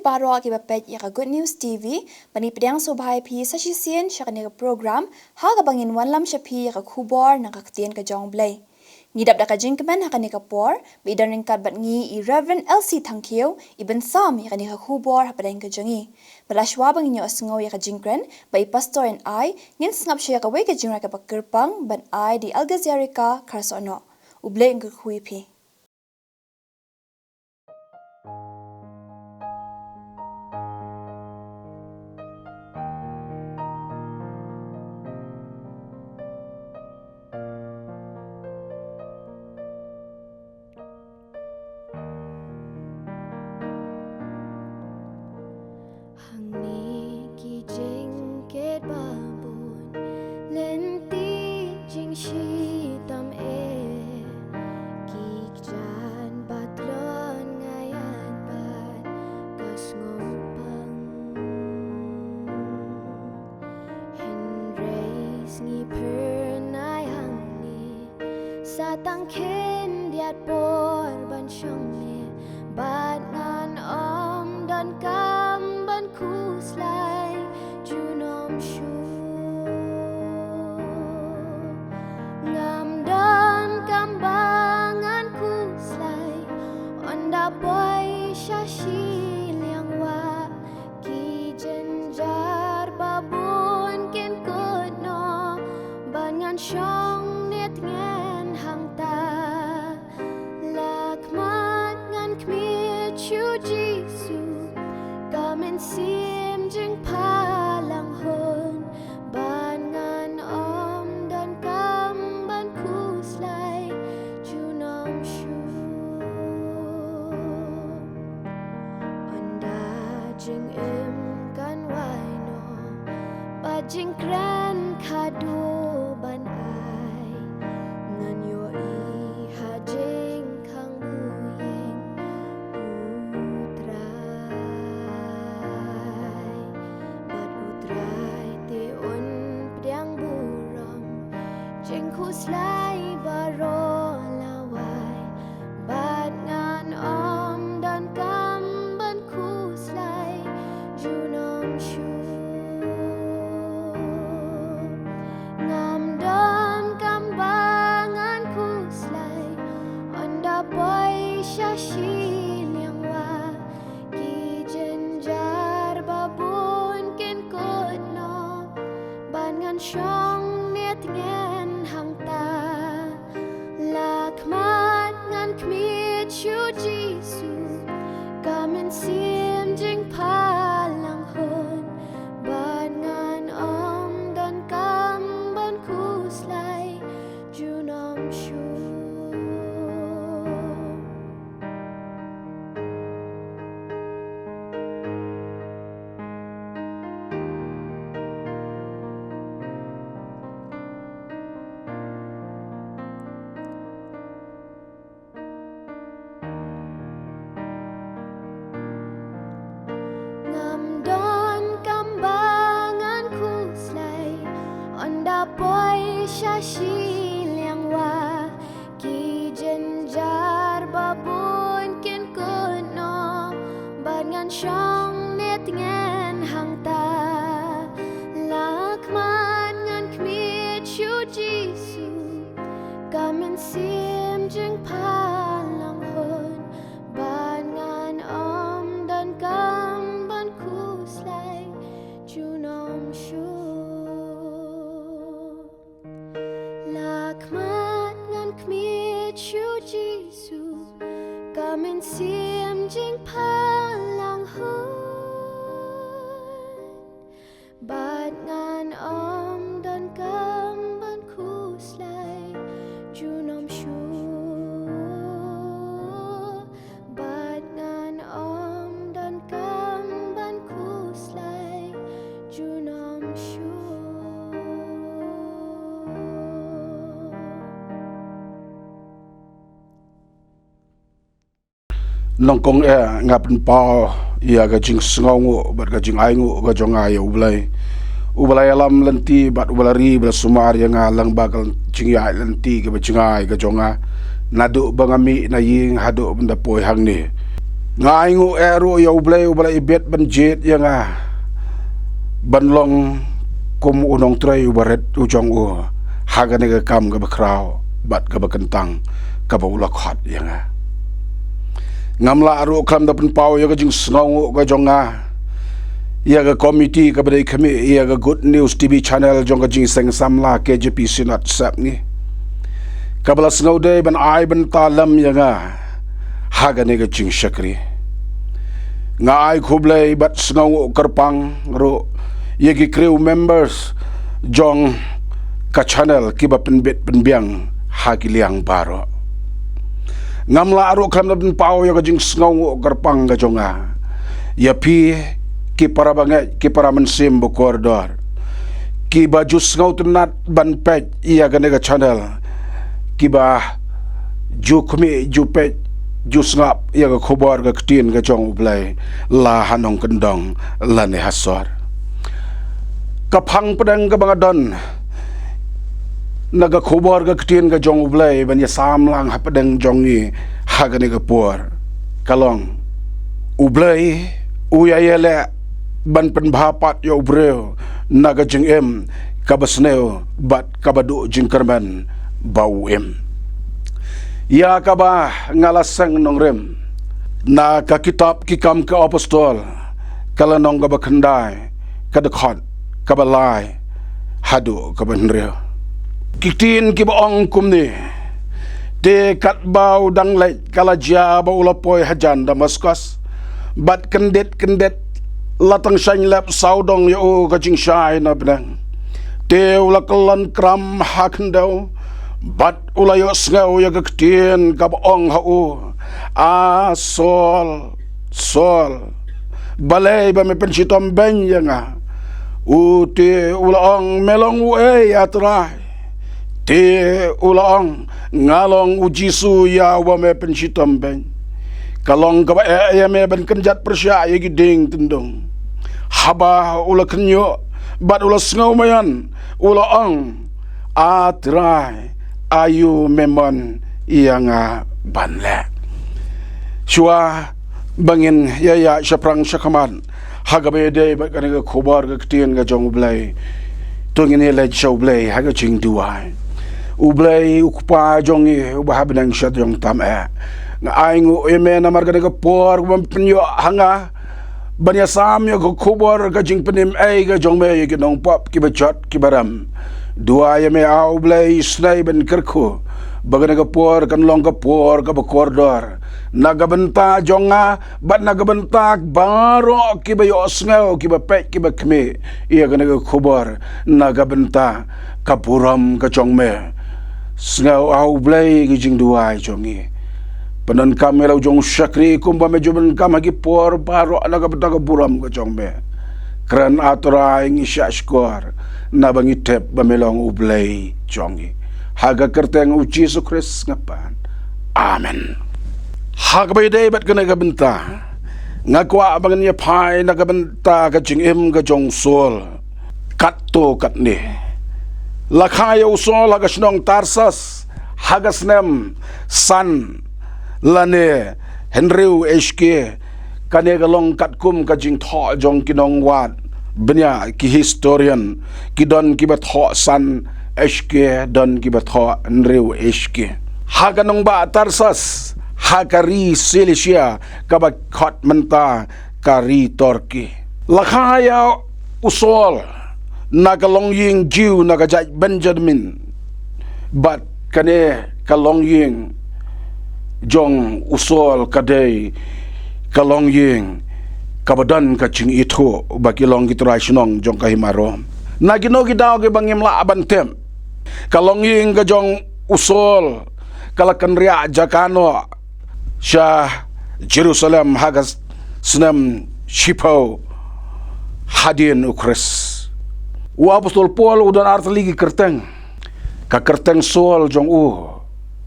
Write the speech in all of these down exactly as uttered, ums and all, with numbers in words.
baroh kiba peit ïa ka Good News T V, ba ngi pdiang sngewbha ïa phi sa shisien sha kane ka program, ha kaba ngin wanlam sha phi ïa ka khubor na ka ktien ka jong U Blei. Ngi dap da ka jingkmen ha kane ka por, ba i don ryngkat bad ngi i Reverend Elsie Thangkhiew, i ban sam ïa kane ka khubor hapdeng ka jong ngi. Bad la shwa ba ngin ïohsngew ïa ka jingkren, bad i Pastor N I, ngin sngap sha ïa kawei ka jingrwai kaba kyrpang, ban ai da i Elder Ziarika Kharsohnoh. U Blei un kyrkhu ïa phi. Hangne ki jingkit babun, lynti jingshitom eh, ki kjat ba tlot nga ïaid bad ka sngewpang. Hynrei sngi phyrnai hangne, sa tang khyndiat por ban shong ne, bad ngan ym donkam ban khuslai junom shuh. Ngam donkam ba ngan khuslai, ynda poi sha shiliang wah. Ki jynjar babun kin kut noh, bad ngan shong ne tngen hangta. La khmat ngan khmih shuh Jisu, ka mynsiem jingphalang hun, bad ngan ym donkam ban khuslai junom shuh. Ynda jingim kan wai noh, bad jingkren khadduh ban ai, ngan ïohi ha jingkhang buhing U Trai. Bad U Trai te un pdiang burom jingkhuslai baroh la wai, bad ngan ym donkam ban khuslai junom shuh. Ngam donkam ba ngan khuslai, ynda poi sha shiliang wah. Ki jynjar babun kin kut noh, bad ngan shong ne tngen hangta. La khmat ngan khmih shuh Jisu, ka mynsiem jingphalang hun, bad ngan ym donkam ban khuslai junom shuh. Ngam donkam ba ngan khuslai, ynda poi sha shiliang wah. Ki jynjar babun kin kut noh, bad ngan shong ne tngen hangta. La khmat ngan khmih shuh Jisu, ka mynsiem jingphalang hun, bad ngan ym donkam ban khuslai junom shuh. La khmat ngan khmih shuh Jisu, ka mynsiem jingphalang hun, bad ngan ym donkam ban khuslai junom shuh. Bad ngan ym donkam ban khuslai junom shuh. Nyngkong eh nga pynpaw ïa ka jingsngewnguh bad ka jingainguh ka jong nga ïa U Blei, uba la ïalam lynti bad uba la ri bad la sumar ïa nga lyngba ka jingïaid lynti kaba jngai ka jong nga, naduh ba nga mih na ïing haduh ban da poi hangne. Nga ainguh eh ruh ïa U Blei uba la ibit ban jied ïa nga ban long kum u nongtrei uba rit u jong u ha kane ka kam kaba khraw bad kaba kyntang kaba u la khot ïa nga. Ngam lah ruh khlem da pynpaw ïa ka jingsngewnguh ka jong nga ïa ka komiti kaba dei khmih ïa ka Good News T V channel jong ka Jingïaseng Samla K J P Synod Sepngi, kaba la sngewdei ban ai bynta lem ïa nga ha kane ka jingshakri. Nga ai khublei bad sngewnguh kyrpang ruh ïa ki crew members jong ka channel kiba pynbit pynbiang ha ki liang baroh. Ngam lah ruh khlem da pynpaw ïa ka jingsngewnguh kyrpang ka jong nga ïa phi ki para bangeit, ki para mynsiem bakordor kiba ju sngewtynnat ban peit ïa kane ka channel, kiba ju khmih, ju peit, ju sngap ïa ka khubor ka ktien ka jong U Blei, la ha nongkyndong lane ha sor. Ka phang pdeng kaba nga don na ka khubor ka ktien ka jong U Blei ban ïasam lang hapdeng jong ngi ha kane ka por ka long: U Blei u ïa ïaleh ban pynbha pat ïa u briew na ka jingim kaba sniew bad kaba duh jingkyrmen ba u im. Ïa kaba nga la seng nongrim na ka kitab Ki Kam ki Apostol, ka lynnong kaba khyndai, ka dkhot kaba lai haduh kaba hynriew. Ki ktien kiba ong kumne: Te katba u dang leit, ka la jia ba u la poi hajan Damaskos, bad kyndit kyndit la tyngshaiñ lep sawdong ïa u ka jingshai na bneng. Te u la kyllon kram ha khyndew bad u la ïohsngew ïa ka ktien kaba ong ha u: A Saul, Saul, balei ba me pynshitom beiñ ïa nga? U te u la ong: Me long uei, A Trai? Te u la ong: Nga long u Jisu ïa uba me pynshitom beiñ. Ka long kaba eh ïa me ban kynjat pyrshah ïa ki dieng tyndong. Haba u la khynñiuh bad u la sngewmaian, u la ong: A Trai, aïu me mon ïa nga ban leh? Shuwa ba ngin ïa ïaid shaphrang shakhmat ha kaba ïadei bad kane ka khubor ka ktien ka jong U Blei, to ngin ïa leit sha U Blei ha ka jingduwai. U Blei, U Kpa jong ngi uba ha bneng shajrong tam eh, nga ainguh ïa me namar kane ka por ba me pynïoh ha nga ban ïasam ïa ka khubor ka jingpynim ei ka jong me ïa ki nongpop kiba jot kiba rem. Duwai ïa me, A U Blei, isynei ban kyrkhu ba kane ka por kan long ka por kaba kordor na ka bynta jong nga bad na ka bynta baroh kiba ïohsngew, kiba peit, kiba khmih ïa kane ka khubor, na ka bynta ka burom ka jong me. Sngew, A U Blei, ki jingduwai jong ngi. Pyndonkam ïa la u jong u shakri kumba me ju pyndonkam ha ki por baroh na ka bynta ka burom ka jong me. Kren, A Trai, ngi shahshkor naba ngi tip ba me long U Blei jong ngi. Ha ka kyrteng U Jisu Khrist nga pan. Amen. Ha kaba ïadei bad kane ka bynta, nga kwah ba ngin ïa phai na ka bynta ka jingim ka jong u Saul katto katne. La kha ïa u Saul ha ka shnong Tarsas ha ka snem san lane hynriew H K. Kane ka long katkum ka jingthoh jong ki nongwad bniah, ki historian, ki don kiba thoh san H K, don kiba thoh hynriew H K. Ha ka nongbah Tarsas ha ka ri Silisia kaba khot mynta ka ri Turkey. La kha ïa u Saul na ka longïing Jiw na ka jaid Benjamin. Bad kane ka longïing jong u Saul ka dei ka longïing kaba don ka jingithuh ba ki long ki trai shnong jong ka hima Rom. Na kino ki daw kiba ngim lah ban tip, ka longïing ka jong u Saul ka la kynriah jaka noh sha Jerusalem ha ka snem shiphew hadien u Khrist. U Apostol Paul u don artylli ki kyrteng. Ka kyrteng Saul jong u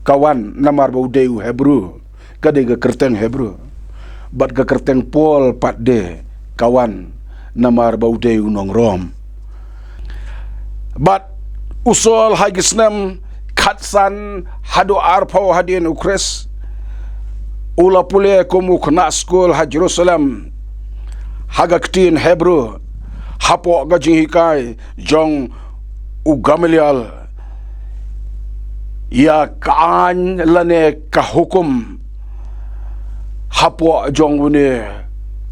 ka wan namar ba u dei u Hebru, ka dei ka kyrteng Hebru. Bad ka kyrteng Paul pat de ka wan namar ba u dei u nong Rom. Bad u Saul ha ki snem khatsan haduh arphew hadien u Khrist, u la pule kum u khynnah skul ha Jerusalem, ha ka ktien Hebru, hapoh ka jinghikai jong u Gamaliel, ïa ka aiñ lane ka hukum hapoh jong une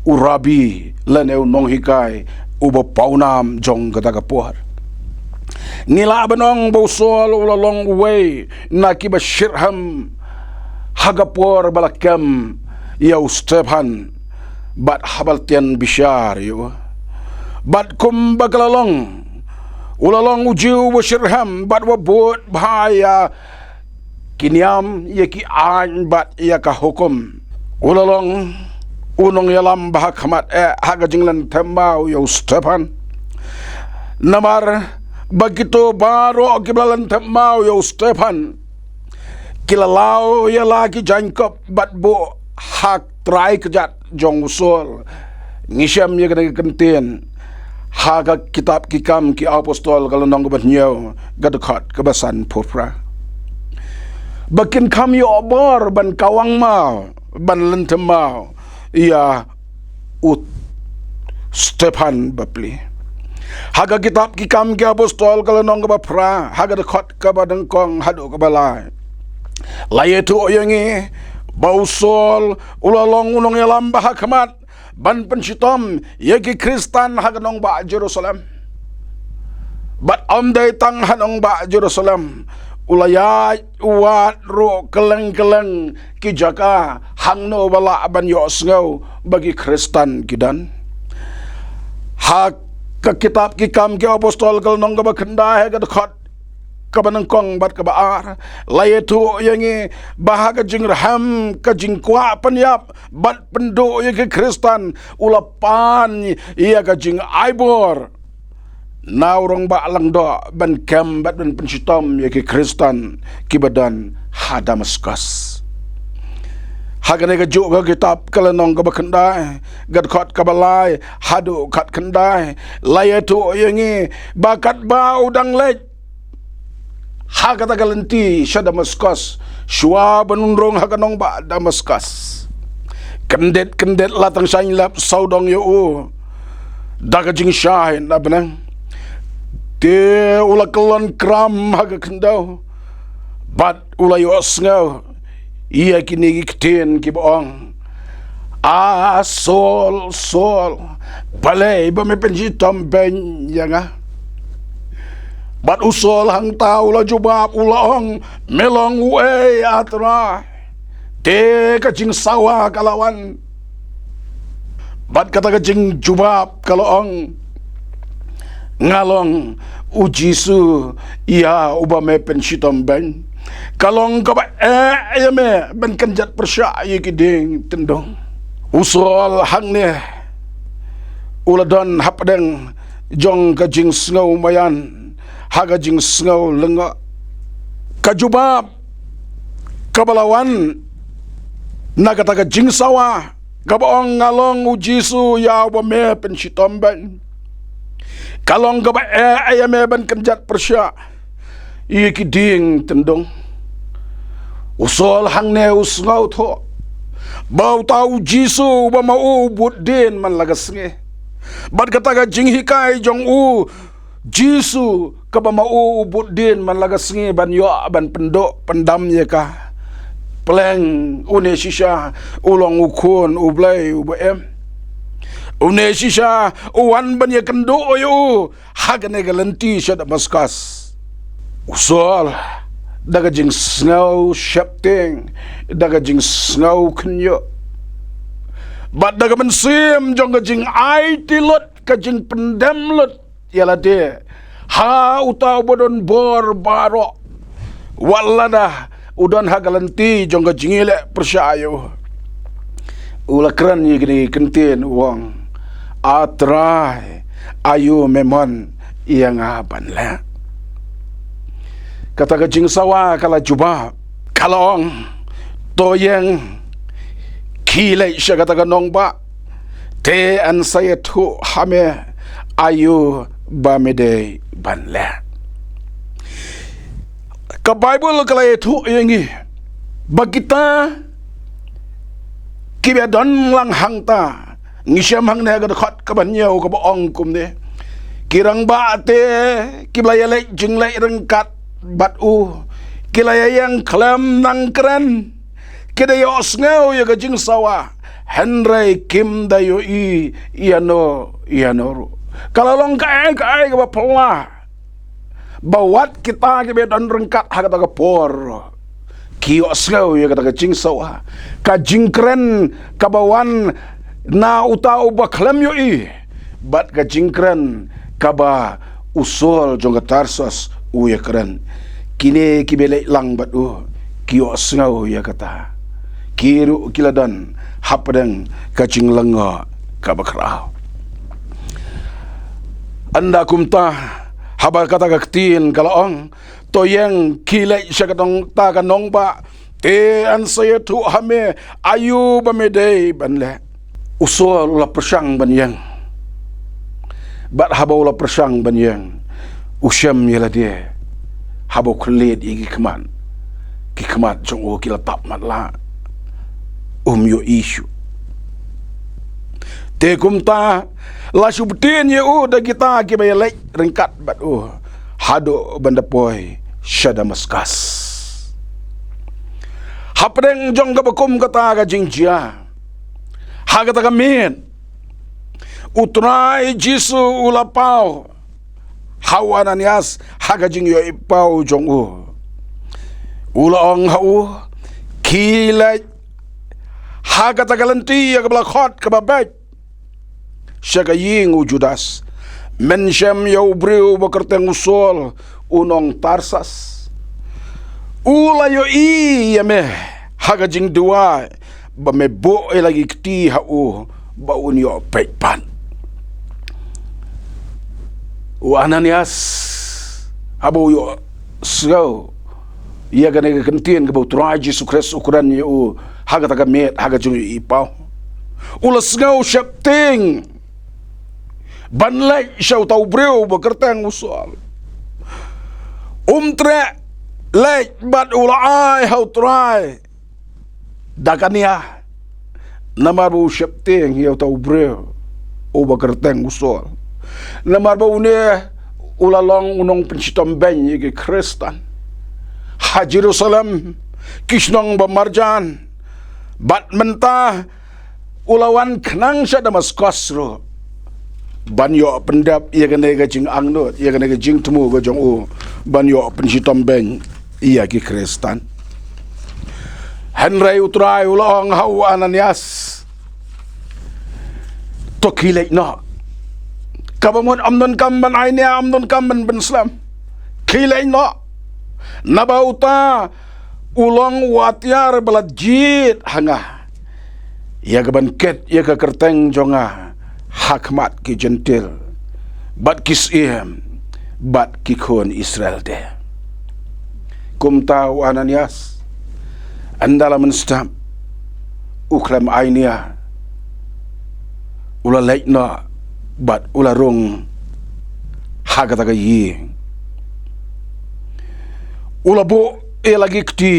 u rabi lane u nonghikai uba pawnam jong kata ka por. Ngi lah ban ong ba u Saul u la long uwei na kiba shitrhem ha ka por ba la kem ïa u Stephan bad haba la tian bishar ïa u. Bad kumba ka la long, u la long u Jiw uba shitrhem bad uba bud bha ïa ki niam, ïa ki aiñ bad ïa ka hukum. U la long u nongïalam ba ha khmat eh ha ka jinglen them maw ïa u Stephan. Namar ba kito baroh kiba la len them maw ïa u Stephan, ki la law ïa la ki jaiñkup bad buh ha trai kjat jong u Saul. Ngi shem ïa kane ka kyntien ha ka kitab Ki Kam ki Apostol ka lynnong kaba hynñiew, ka dkhot kaba sanphew phra. Ba kin kham ïoh bor ban kawang maw, ban len them maw ïa u Stephan bapli. Ha ka kitab Ki Kam ki Apostol ka lynnong kaba phra, ha ka dkhot kaba nyngkong haduh kaba lai, la ïathuh ïa ngi ba u Saul u la long u nongïalam ba ha khmat ban pynshitom ïa ki Khristan ha ka nongbah Jerusalem. Bad ym dei tang ha nongbah Jerusalem, u la ïaid wad ruh kylleng kylleng ki jaka hangno ba lah ban ïohsngew ba ki Khristan ki don. Ha ka kitab Ki Kam ki Apostol ka lynnong kaba khyndai, ha ka dkhot kaba nyngkong bad kaba ar, la ïathuh ïa ngi ba ha ka jingrhem, ka jingkwah pynïap bad pynduh ïa ki Khristan, u la pan ïa ka jingaibor na u rangbah lyngdoh ban kem bad ban pynshitom ïa ki Khristan kiba don ha Damaskus. Ha kane kajuh ka kitab ka lynnong kaba khyndai, ka dkhot kaba lai haduh khatkhyndai, la ïathuh ïa ngi ba katba u dang leit ha kata ka lynti sha Damaskus, shuwa ban un rung ha ka nongbah Damaskus, kyndit kyndit la tang shah lap sawdong ïa u da ka jingshai na bneng. Te u la kyllon kram ha ka khyndew bad u la ïohsngew ïa kine ki ktien kiba ong, "A Saul, Saul, balei ba me pynshitom beiñ ïa nga?" Bad u Saul hangta u la jubab, u la ong, "Me long uei, A Trai?" Te ka jingsawa ka la wan. Bad kata ka jingjubab ka la ong, "Nga long u Jisu ïa uba me pynshitom beiñ. Ka long kaba eh ïa me ban kynjat pyrshah ïa ki dieng tyndong." U Saul hangne u la don hapdeng jong ka jingsngew maïan ha ka jingsngew lyngngoh. Ka jubab kaba la wan na kata ka jingsawa kaba ong, "Nga long u Jisu ïa uba me pynshitom beiñ. Ka long kaba eh ïa me ban kynjat pyrshah ïa ki dieng tyndong." U Saul hangne u sngewthuh ba uta u Jisu uba ma u u bud dien man la ka sngi. Bad kata ka jinghikai jong u Jisu kaba ma u u bud dien man la ka sngi ban ïoh ban pynduh pyndam ïa ka, pleng une shisha u long u Khun u Blei uba im. Une shisha u wan ban ïakynduh ïa u ha kane ka lynti sha Damaskus. U Saul, da ka jingsngew sheptieng, da ka jingsngew khynñiuh, bad da ka mynsiem jong ka jingaiti lut, ka jingpyndem lut ïa lade ha uta uba don bor baroh, wat lada u don ha ka lynti jong ka jingïaleh pyrshah ïa u, u la kren ïa kine ki kyntien u ong, "A Trai, aïu me mon ïa nga ban leh?" Kata ka jingsawa ka la jubab, ka la ong, "To ïeng, khie leit sha kata ka nongbah, te yn sa ïathuh ha me aïu ba me dei ban leh." Ka Baibl ka la ïathuh ïa ngi ba kita kiba don lang hangta. Ngi shem hangne ka dkhot kaba hynñiew kaba ong kumne: Ki rangbah te kiba la ïaleit jingleit ryngkat bad u ki la ïeng khlem nang kren. Ki da ïohsngew ïa ka jingsawa, hynrei kim da ïohi ïano ïano ruh. Ka la long kaei kaei kaba phylla, ba wat kita kiba don ryngkat ha kata ka por ki ïohsngew ïa kata ka jingsawa. Ka jingkren kaba wan na uta uba khlem ïohi, bad ka jingkren kaba u Saul jong ka Tarsus u ïakren. Kine kiba leit lang bad u ki ïohsngew ïa kata. Ki ruh ki la don hapdeng ka jinglyngngoh kaba khraw. Ynda kumta, haba kata ka ktien ka la ong, to ïeng khie leit sha kata ka nongbah, te ngan sa ïathuh ha me aïu ba me dei ban leh. U Saul u la pyrshang ban ïeng. Bad haba u la pyrshang ban ïeng, u shem ïa lade, haba u khyllied ïa ki khmat, ki khmat jong u ki la tap matlah. Um ïohi shuh. Te kumta la shu btin ïa u da kita kiba ïaleit ryngkat bad u, haduh ban da poi sha Damaskus. Hapdeng jong kaba kum kata ka jingjia, ha kata ka miet, U Trai Jisu u la paw ha u Ananias ha ka jingïohi paw jong u. U la ong ha u, khie leit ha kata ka lynti ïa kaba la khot kaba beit sha ka ïing u Judas. Men shem ïa u briew ba kyrteng u Saul, u nong Tarsus. U la ïohi ïa me ha ka jingduwai ba me buh ïa la ki kti ha u ba un ïoh peit pat. U Ananias, haba u ïohsngew ïa kane ka ktien kaba U Trai Jisu Khrist u kren ïa u ha kata ka miet ha ka jingïohi paw, u la sngew sheptieng ban leit sha uta u briew ba kyrteng u Saul. Um treh leit bad u la ai ha U Trai da ka nia. Namar ba u sheptieng ïa uta u briew uba kyrteng u Saul. Namar ba une u la long u nongpynshitom beiñ ïa ki Khristan ha Jerusalem, ki shnong ba marjan. Bad mynta u la wan khnang sha Damaskus ruh ban ïoh pyndep ïa kane ka jingangnud, ïa kane ka jingthmu ka jong u ban ïoh pynshitom beiñ ïa ki Khristan. Hynrei U Trai u la ong ha u Ananias, to khie leit noh. Kaba mut ym donkam ban ai nia, ym donkam ban pynslem. Khie leit noh. Naba uta u long u atiar ba la jied ha nga, ïa ka ban kit ïa ka kyrteng jong nga ha khmat ki Jentil bad ki syiem bad ki khun Israel te. Kumta u Ananias, ynda la mynstep, u khlem ai nia, u la leit noh bad u la rung ha kata ka ïing. U la buh ïa la ki kti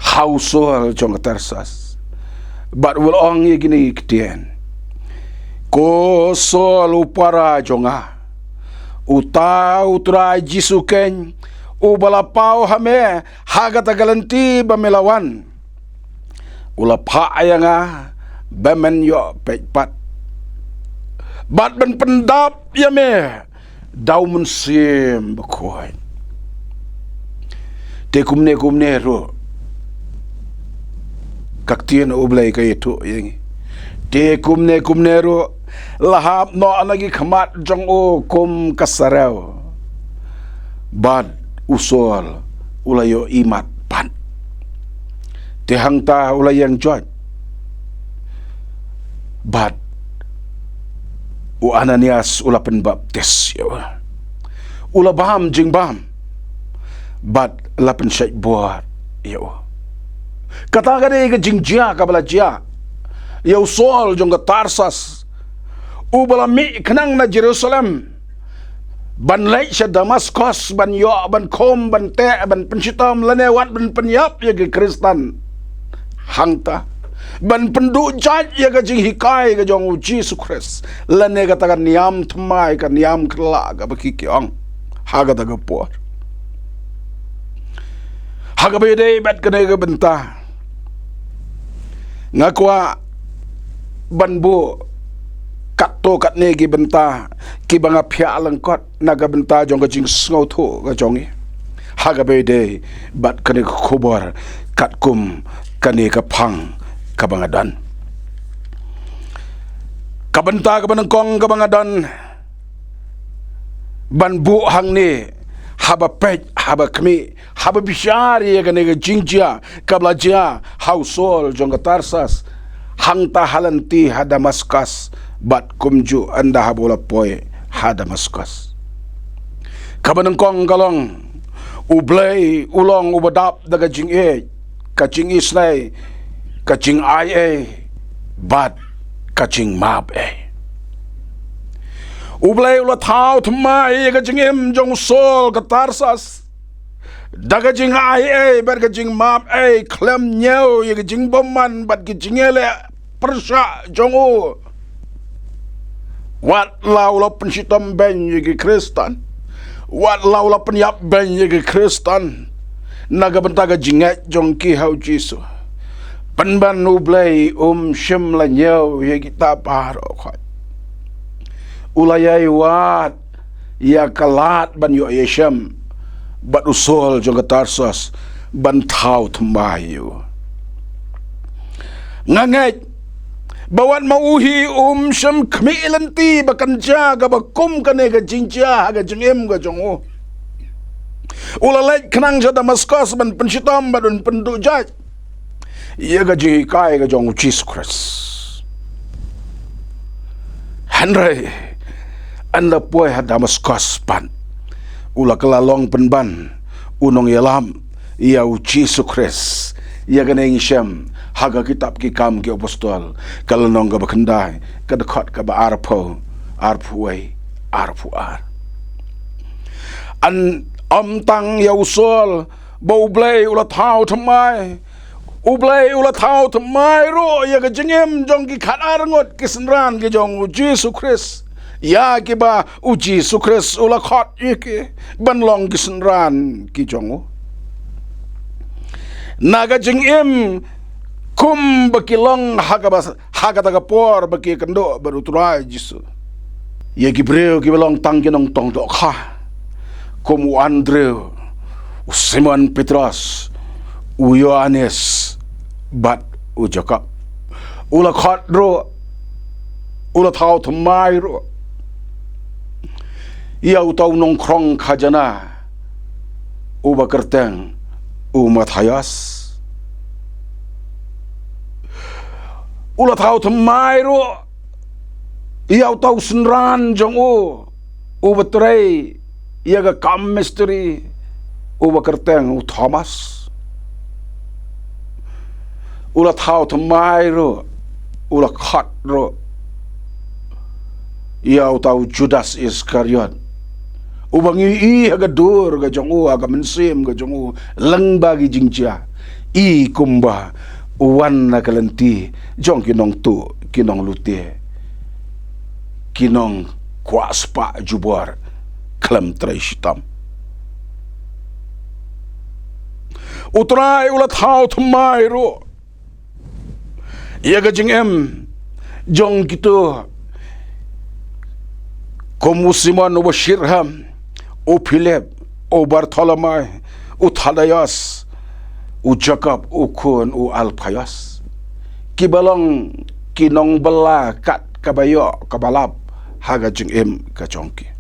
ha u Saul jong ka Tarsus bad u la ong ïa kine ki ktien: Ko Saul u para jong nga, uta U Trai Jisu keiñ uba la paw ha me ha kata ka lynti ba me la wan, u la phah ïa nga ba men ïoh peit pat bad ban pyndap ïa me da U Mynsiem Bakhuid. Te kumne kumne ruh ka ktien U Blei ka ïathuh ïa ngi. Te kumne kumne ruh la hap noh na ki khmat jong u kum ka sarew. Bad u Saul u la ïohi mat pat. Te hangta u la ïeng joit. Bad u Ananias u la pynbaptis ïa u. U la bam jingbam bad la pynshait bor ïa u. Kata ka dei ka jingjia kaba la jia ïa u Saul jong ka Tarsus, uba la mih khnang na Jerusalem ban leit sha Damaskus ban ïoh ban khum ban teh ban pynshitom lane wat ban pynïap ïa ki Khristan hangta. ban pynduh jait ïa ka jinghikai ka jong u Jisu Khrist, lane kata ka niam thymmai, ka niam kyrla kaba ki ki ong ha kata ka por. Ha kaba ïadei bad kane ka bynta, nga kwah ban buh katto katne ki bynta kiba nga phiah lyngkot na ka bynta jong ka jingsngewthuh ka jong ngi ha kaba ïadei bad kane ka khubor, katkum kane ka phang kaba nga don. Ka bynta kaba nyngkong kaba nga don ban buh hangne, haba peit, haba khmih, haba bishar ïa kane ka jingjia kaba la jia ha u Saul jong ka Tarsas, hangta ha lynti ha Damaskus, bad kumjuh ynda haba u la poi ha Damaskus. Kaba nyngkong ka long, U Blei u long uba dap da ka jingïeit, ka jingisynei, ka jingaiei, bad ka jingmapei. U Blei u la thaw thymmai ïa ka jingim jong u Saul ka Tarsas da ka jingaiei bad ka jingmapei, khlem ñiew ïa ka jingbymman bad ka jingïaleh pyrshah jong u. Wat la u la pynshitom beiñ ïa ki Khristan, wat la u la pynïap beiñ ïa ki Khristan na ka bynta ka jingngeit jong ki ha u Jisu, pynban U Blei um shym la ñiew ïa kita baroh khoit. U la ïai wad ïa ka lad ban ïoh ïashem bad u Saul jong ka Tarsas ban thaw thymmai ïa u. Nga ngeit ba wat ma u hi um shym khmih lynti ba kan jia kaba kum kane ka jingjia ha ka jingim ka jong u. U la leit khnang sha Damaskus ban pynshitom bad ban pynduh jait ïa ka jinghikai ka jong u Jisu Khrist. Hynrei ynda poi ha Damaskus pat, u la kylla long pynban u nongïalam ïa u Jisu Khrist. Ïa kane ngi shem ha ka kitab Ki Kam ki Apostol, ka lynnong kaba khyndai, ka dkhot kaba arphew, arphew wei, arphew ar. Ym tang ïa u Saul ba U Blei u la thaw thymmai, U Blei u la thaw thymmai ruh ïa ka jingim jong ki khatar ngut ki synran ki jong u Jisu Khrist, ïa kiba u Jisu Khrist u la khot ïa ki ban long ki synran ki jong u. Na ka jingim kumba ki long ha kaba, ha kata ka por ba ki kynduh bad u Trai Jisu. Ïa ki briew kiba long tang ki nongtong dohkha, kum u Andrew, u Simon Petros, u Ïoannis, bad u Jakob. U la khot ruh, u la thaw thymmai ruh ïa uta u nongkhrong khajana uba kyrteng u Mathaios. U la thaw thymmai ruh ïa uta u synran jong u uba trei ïa ka kam mistri uba kyrteng u Thomas. U la thaw thymmai ruh, u la khot ruh ïa uta u Judas Iskariot, uba ngi i ha ka dur ka jong u, ha ka mynsiem ka jong u, lyngba ki jingjia, i kumba u wan na ka lynti jong ki nongtuh, ki nonglute, ki nongkwah spah jubor khlem trei shitom. U Trai u la thaw thymmai ruh ïa ka jingim jong kito kum u Simon uba shitrhem, u Philip, u Bartholomai, u Thadaios, u Jakob u khun u Alphaios, kiba long ki nongbylla kat kaba ïoh kaba lap ha ka jingim ka jong ki.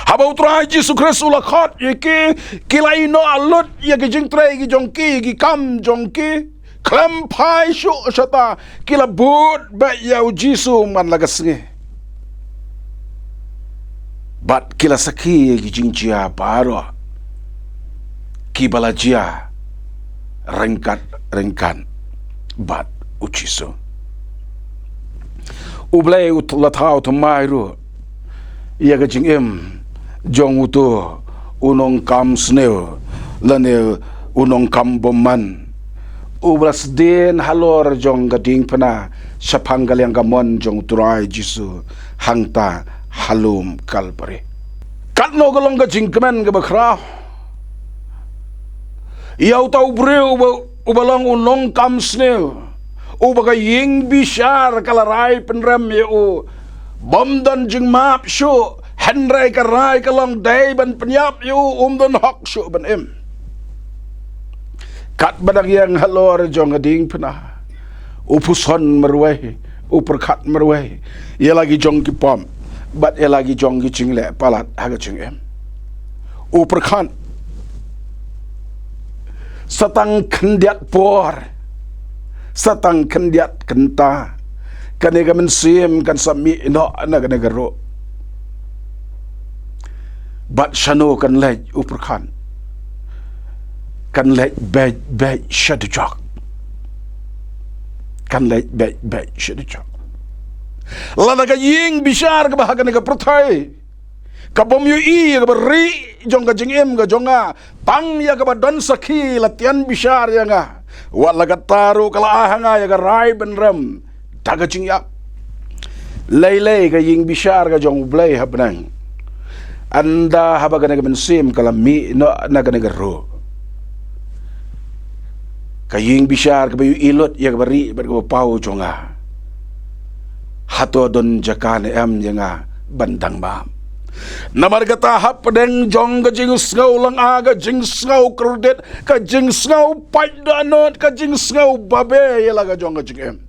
Haba u Trai Jisu Khrist u la khot ïa ki, ki la ïehnoh lut ïa ki jingtrei ki jong ki, ki kam jong ki, khlem phai shuh shata, ki la bud beit ïa u Jisu man la ka sngi. Bad ki la sakhi ïa ki jingjia baroh kiba la jia ryngkat ryngkat bad u Jisu. U Blei u la thaw thymmai ruh ïa ka jingim jong uto u nongkam sniew lane u nongkam bymman, u ba la sdien halor jong ka diengphna shaphang ka liang kamon jong u Trai Jisu hangta ha lum Kalbari. Katno ka long ka jingkmen kaba khraw ïa uta u briew uba, uba long u nongkam sniew, uba ka ïing bishar ka la rai pynrem ïa u, bym don jingmap shuh, hynrei ka rai ka long dei ban pynïap ïa u, um don hok shuh ban im. Katba dang ïeng halor jong ka diengphna, u puson marwei, u pyrkhat marwei ïa la ki jong ki pop bad ïa la ki jong ki jingleh palat ha ka jingim. U pyrkhat, sa tang khyndiat por, sa tang khyndiat kynta, kane ka mynsiem kan sa mih noh na kane ka ruh. Bad shano kan leit, u pyrkhat? Kan leit beit beit sha dujok. Kan leit beit beit sha dujok. Lada ka ïing bishar kaba ha kane ka pyrthei, ka bym ïohi ïa kaba rieh jong ka jingim ka jong nga, tang ïa kaba don sakhi la tian bishar ïa nga, wat la katta ruh ka la ai ha nga ïa ka rai ban rem da ka jingïap. Lei lei ka ïing bishar ka jong U Blei ha bneng, ynda haba kane ka mynsiem ka la mih noh na kane ka ruh, ka ïing bishar kaba ïohi lut ïa kaba rieh bad kaba paw jong nga, hato don jaka ne em ïa nga ban dang map? Namar kata, hapdeng jong ka jingsngew lynga, ka jingsngew kordit, ka jingsngew pait dohnud, ka jingsngew babe ïa la ka jong ka jingim,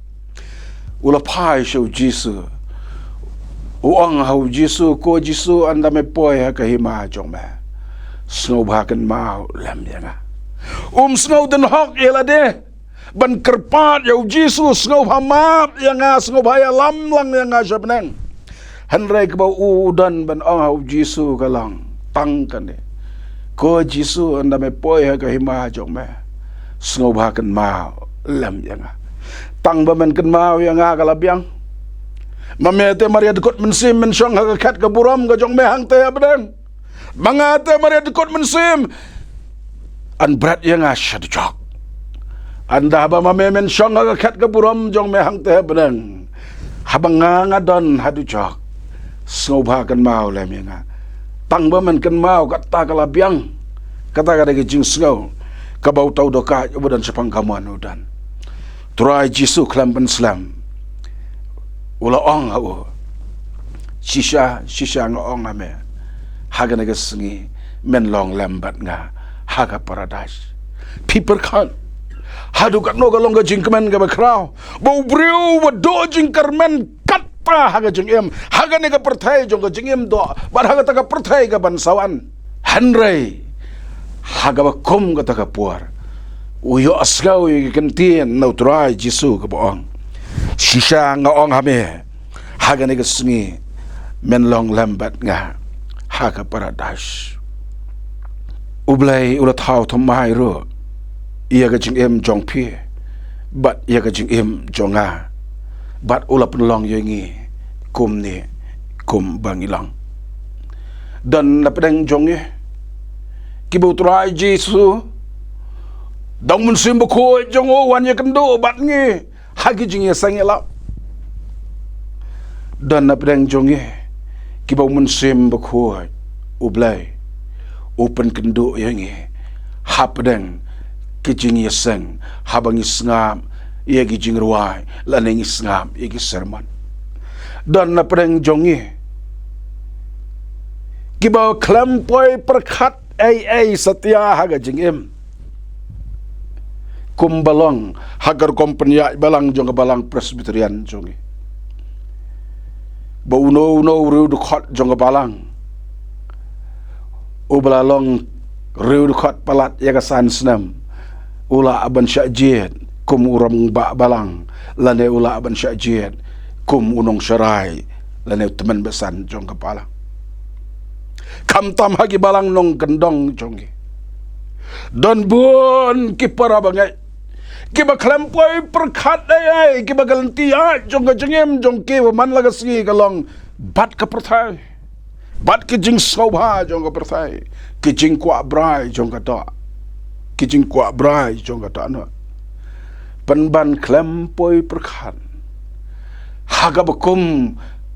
u la phai sha U Jisu. U ong ha U Jisu, "Ko Jisu, ynda me poi ha ka hima jong me, sngewbha kynmaw lem ïa nga." Um sngew don hok ïa lade ban kyrpad ïa U Jisu, "Sngewbha map ïa nga, sngewbha ïalam lang ïa nga sha bneng." Hynrei kaba u don ban ong ha U Jisu ka long tang kane, "Ko Jisu, ynda me poi ha ka hima jong me, sngewbha kynmaw lem ïa nga. Tang ba men kynmaw ïa nga ka la biang. Ma me te mar ïadkut mynsiem men shong ha ka khet ka burom ka jong me hangta ha bneng. Ma nga te mar ïadkut mynsiem, yn bret ïa nga sha dujok. Ynda haba ma me men shong ha ka khet ka burom jong me hangta ha bneng, haba nga nga don ha dujok, sngewbha kynmaw lem ïa nga. Tang ba men kynmaw kata ka la biang." Kata ka dei ka jingsngew kaba uta u dohkha uba don shaphang kamon u don. Trai Jisu khlem pynslem, u la ong ha u, "Shisha, shisha nga ong ha me, ha kane ka sngi men long lem bad nga ha ka paradais." Phi pyrkhat haduh katno ka long ka jingkmen kaba khraw ba u briew ba duh jingkyrmen katta ha ka jingim, ha kane ka pyrthei jong ka jingim duh bad ha kata ka pyrthei ka ban sa wan. Hynrei ha kaba kum kata ka por, u ïohsngew ïa ka ktien na u Trai Jisu kaba ong, "Shisha nga ong ha me, ha kane ka sngi men long lem bad nga ha ka paradais." U Blei u la thaw thymmai ruh ïa ka jingim jong phi bad ïa ka jingim jong nga, bad u la pynlong ïa ngi kumne kumba ngi long. Don na pdeng jong ngi kiba u Trai Jisu da u Mynsiem Bakhuid jong u wan ïakynduh bad ngi ha ki jingïaseng ïalap. Don na pdeng jong ngi kiba u Mynsiem Bakhuid U Blei u pynkynduh ïa ngi hapdeng ki jingïaseng, haba ngi sngap ïa ki jingrwai lane ngi sngap ïa ki sermon. Don na pdeng jong ngi kiba khlem poi pyrkhat ei ei satia ha ka jingim, kumba long ha ka rukom pynïaid balang jong ka balang Presbyterian jong ngi, ba uno uno u riewdkhot jong ka balang uba la long riewdkhot palat ïa ka san snem u lah ban shah jied kum u rangbah balang, lane u lah ban shah jied kum u nongsharai lane u tymmen basan jong ka balang. Khamtam ha ki balang nongkyndong jong ngi, don bun ki para bangeit kiba khlem poi pyrkhat ei ei, kiba ka lynti ïaid jong ka jingim jong ki ba man la ka sngi ka long bad ka pyrthei, bad ki jingsngewbha jong ka pyrthei, ki jingkwah brai jong ka doh, ki jingkwah brai jong ka dohnud. Pynban khlem poi pyrkhat ha kaba kum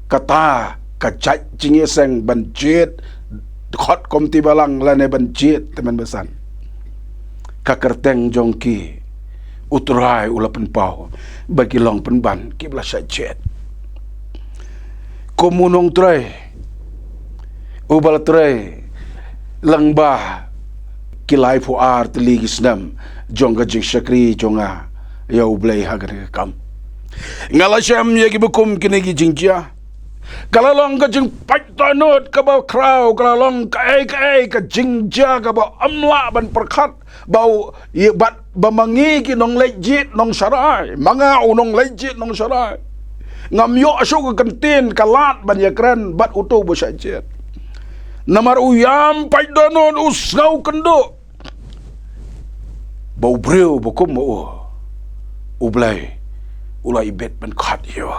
kata ka jait jingïaseng ban jied khot Komti Balang lane ban jied tymmen basan. Ka kyrteng jong ki U Trai u la pynpaw ba ki long pynban kiba la shah jied. Kum u nongtrei uba la trei lyngba ki laiphew ar tylli ki snem jong ka jingshakri jong nga ïa U Blei ha kane ka kam. Nga la shem ïa kiba kum kine ki jingjia. Ka la long ka jingpait dohnud kaba khraw, ka la long kaei kaei ka jingjia kaba ym lah ban pyrkhat. Ba u, ïa, bad ba ma ngi ki nongleit jied nongsharai, ma nga u nongleit jied nongsharai, ngam ïoh shuh ka kyntien ka lad ban ïakren bad uto uba shah jied. Namar u ïam pait dohnud, u sngew kynduh ba u briew ba kum ma u, U Blei u la ibit ban khot ïa u.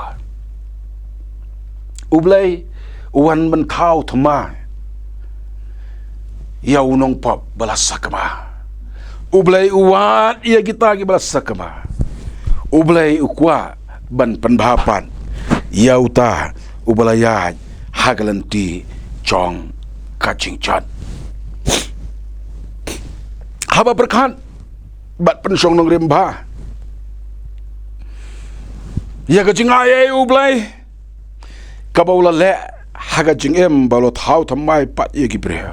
U Blei u wan ban thaw thymmai ïa u nongpop ba la sakma. U Blei u wad ïa kita kiba la sakma. U Blei u kwah ban pynbha pat ïa uta uba la ïaid ha ka lynti jong ka jingjot. Haba pyrkhat bad pynshong nongrim bha ïa ka jingai ei U Blei kaba u la leh ha ka jingim ba u la thaw thymmai pat ïa ki briew.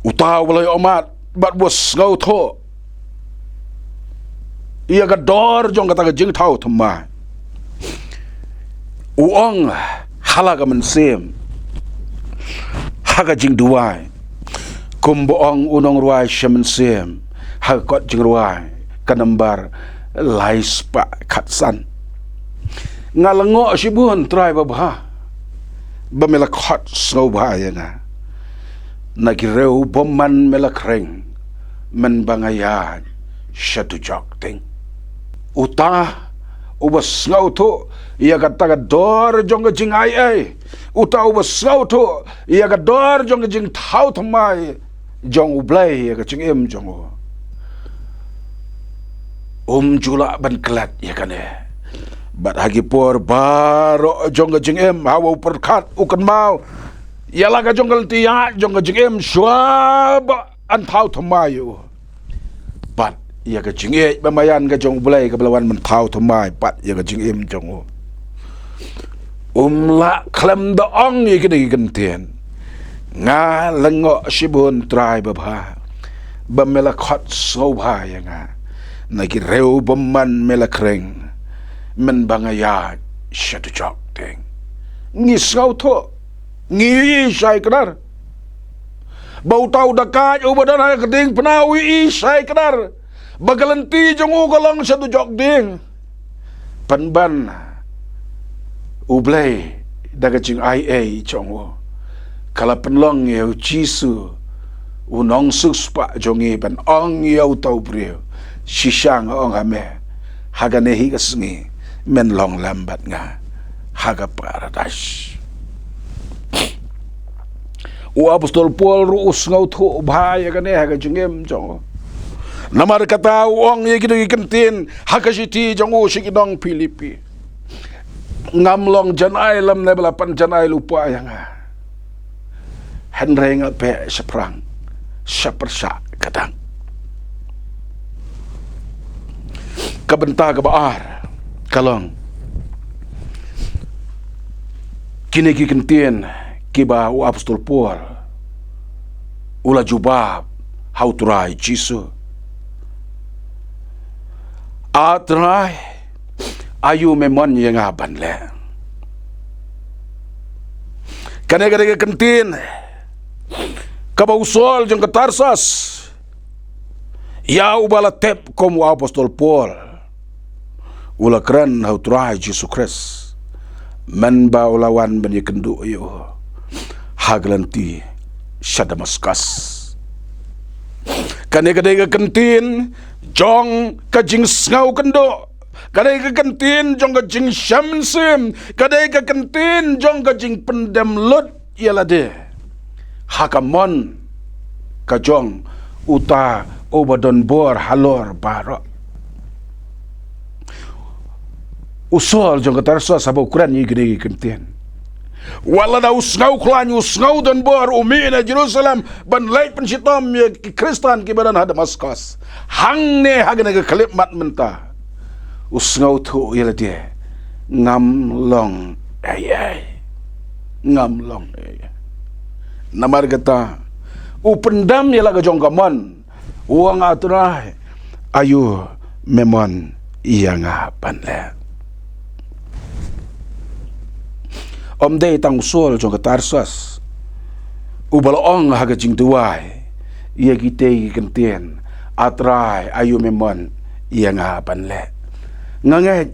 Uta uba la ïohmad bad uba sngewthuh ïa ka dor jong kata ka jingthaw thymmai, u ong ha la ka mynsiem ha ka jingduwai, kumba ong u nongrwai sha mynsiem ha ka kot jingrwai ka nambar lai spah khatsan: Nga lyngngoh shibun Trai babha ba me la khot sngewbha ïa nga. Na ki riew bymman me la khring, mynba nga ïaid sha dujok ding. Uta uba sngewthuh ïa kata ka dor jong ka jingai ei, uta uba sngewthuh ïa ka dor jong ka jingthaw thymmai jong U Blei ïa ka jingim jong u, um ju lah ban klet ïa kane. Bad ha ki por baroh jong ka jingim, haba u pyrkhat, u kynmaw ïa la ka jong ka lynti ïaid jong ka jingim shuwa ba yn thaw thymmai ïa u, bad ïa ka jingïeit ba maïan ka jong U Blei kaba la wan ban thaw thymmai pat ïa ka jingim jong u, um lah khlem da ong ïa kine ki kyntien: Nga lyngngoh shibun Trai babha ba me la khot sngewbha ïa nga. Na ki riew bymman me la khring, mynba nga ïaid sha dujok ding. Ngi sngewthuh, ngi ïohi shai kdar ba uta u dakaid uba don ha ka diengphna u ïohi shai kdar ba ka lynti jong u ka long sha dujok ding. Pynban U Blei da ka jingai ei jong u ka la pynlong ïa U Jisu, u nongsiewspah jong ngi, ban ong ïa uta u briew: Shisha nga ong ha me, ha kane hi ka sngi men long lem bad nga ha ka paradais. U apostol Paul ruh u sngewthuh bha ïa kane ha ka jingim jong u. Namar kata u ong ïa kine ki kyntien ha ka shithi jong u sha ki nong Philippi: Ngam long jan ai lymne ba la pynjan ai lypa ïa nga, hynrei nga beh shaphrang sha pyrshah ka dang. Ka bynta kaba ar ka long kine ki kyntien kiba u apostol Paul u la jubab ha U Trai Jisu: A Trai, aïu me mon ïa nga ban leh? Kane ka dei ka kyntien kaba u Saul jong ka Tarsas, ïa uba la tip kum u apostol Paul, u la kren ha U Trai Jisu Khrist mynba u la wan ban ïakynduh ïa u ha ka lynti sha Damaskas. Kane ka dei ka kyntien jong ka jingsngew kynduh, ka dei ka kyntien jong ka jingshem mynsiem, ka dei ka kyntien jong ka jingpyndem lut ïa lade ha ka mon ka jong uta uba don bor halor baroh. U Saul jong ka Tarsus haba u kren ïa kine ki kyntien. Wat lada u sngew khlaiñ, u sngew donbor, u mih na Jerusalem ban leit pynshitom ïa ki Khristan kiba don ha Damaskus. Hangne ha kane ka khyllipmat mynta, u sngewthuh ïa lade, ngam long ei ei. Ngam long ei ei. Namar kata, u pyndem ïa la ka jong ka mon. U ong, A Trai, aïu me mon ïa nga ban leh? Ym dei tang u Saul jong ka Tarsus uba la ong ha ka jingduwai ïa kitei ki kyntien, A Trai, aïu me mon ïa nga ban leh? Nga ngeit